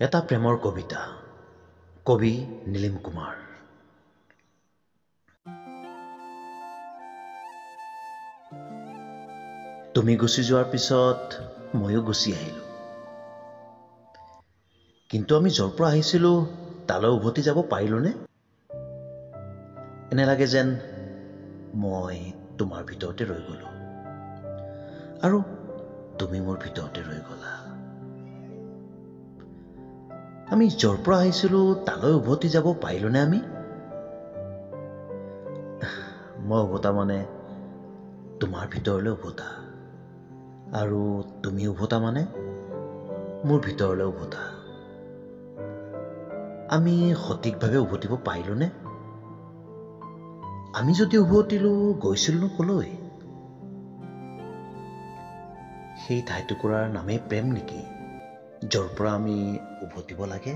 এটা প্ৰেমৰ কবিতা, কবি নীলিম কুমাৰ। তুমি গুচি যোৱাৰ পিছত ময়ো গুচি আহিলোঁ, কিন্তু আমি য'ৰ পৰা আহিছিলোঁ তালৈ উভতি যাব পাৰিলোঁনে? এনে লাগে যেন মই তোমাৰ ভিতৰতে ৰৈ গ'লোঁ আৰু তুমি মোৰ ভিতৰতে ৰৈ গ'লা। আমি য'ৰ পৰা আহিছিলোঁ তালৈ উভতি যাব পাৰিলোঁনে আমি? মই উভতা মানে তোমাৰ ভিতৰলৈ উভতা, আৰু তুমি উভতা মানে মোৰ ভিতৰলৈ উভতা। আমি সঠিকভাৱে উভতিব পাৰিলোঁনে? আমি যদি উভতিলোঁ, গৈছিলোঁনো ক'লৈ? সেই ঠাইটুকুৰাৰ নামেই প্ৰেম নেকি, য'ৰ পৰা আমি উভতিব লাগে?